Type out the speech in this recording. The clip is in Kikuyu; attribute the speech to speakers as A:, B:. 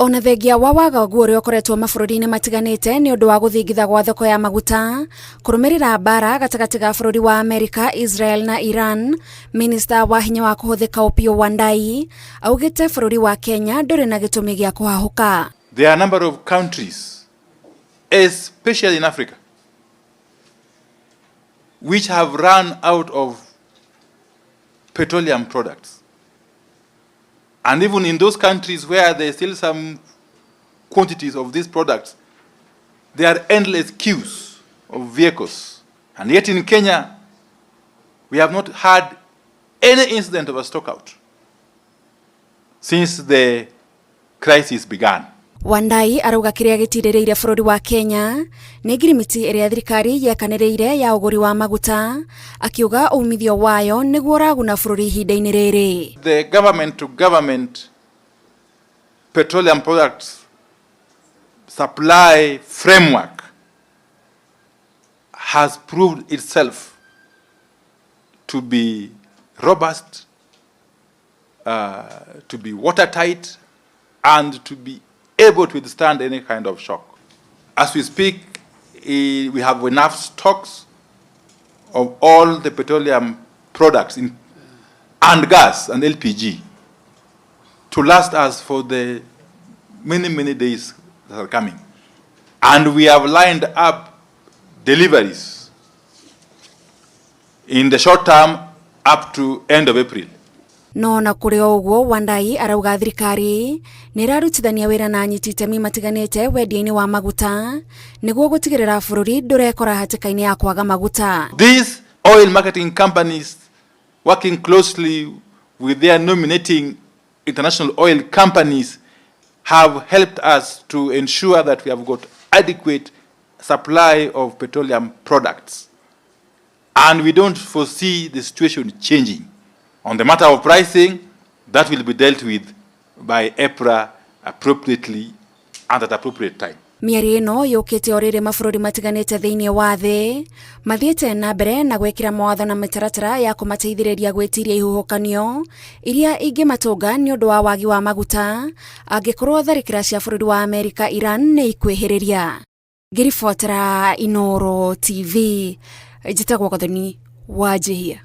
A: Ona thengia wa wagagu ũrĩa ũkoretwo mabũrũri-inĩ matiganĩte nĩ ũndũ wa gũthingitha gwa thoko ya maguta kũrũmĩrĩra mbara gatagatĩ ga bũrũri wa Amerika, Israel na Iran, minista wa hinya wa kũhũthĩka Opiyo Wandayi augĩte bũrũri wa Kenya ndũrĩ na gĩtũmi gĩa kũhahũka.
B: There are a number of countries, especially in Africa, which have run out of petroleum products. And even in those countries where there is still some quantities of these products, there are endless queues of vehicles. And yet in Kenya, we have not had any incident of a stockout since the crisis began.
A: Wandayi arauga kĩrĩa gĩtirĩrĩire bũrũri wa Kenya nĩ ngirimiti ĩrĩa thirikari yekanĩrĩire ya ũgũri wa maguta, akiuga umithio wayo nĩguo ũraguna bũrũri ihinda-inĩ rĩrĩ.
B: The government to government petroleum products supply framework has proved itself to be robust, to be watertight, and to be able to withstand any kind of shock. As we speak, we have enough stocks of all the petroleum products and gas and LPG to last us for the many, many days that are coming. And we have lined up deliveries in the short term up to end of April.
A: No na kũrĩ o ũguo, Wandayi arauga thirikari nĩ ĩrarutithania wĩra na anyiti itemi matiganĩte wendia-inĩ wa maguta nĩguo gũtigĩrĩra bũrũri ndũrekora hatĩka-inĩ ya kwaga maguta.
B: These oil marketing companies, working closely with their nominating international oil companies, have helped us to ensure that we have got adequate supply of petroleum products. And we don't foresee the situation changing. On the matter of pricing, that will be dealt with by EPRA appropriately and at appropriate time.
A: Mĩario ĩno yũkĩte o rĩrĩ mabũrũri matiganĩte thĩinĩ wa thĩ mathiĩte na mbere na gwĩkĩra mawatho na mĩtaratara ya kũmateithĩrĩria gwĩtiria ihuhũkanio iria ingĩmatũnga nĩ ũndũ wa wagi wa maguta angĩkorwo tharĩkĩra cia bũrũri wa Amerika Iran nĩ ikwĩhĩrĩria. Ngĩribotera Inooro TV, njĩtagwo Gathoni wa Njihia.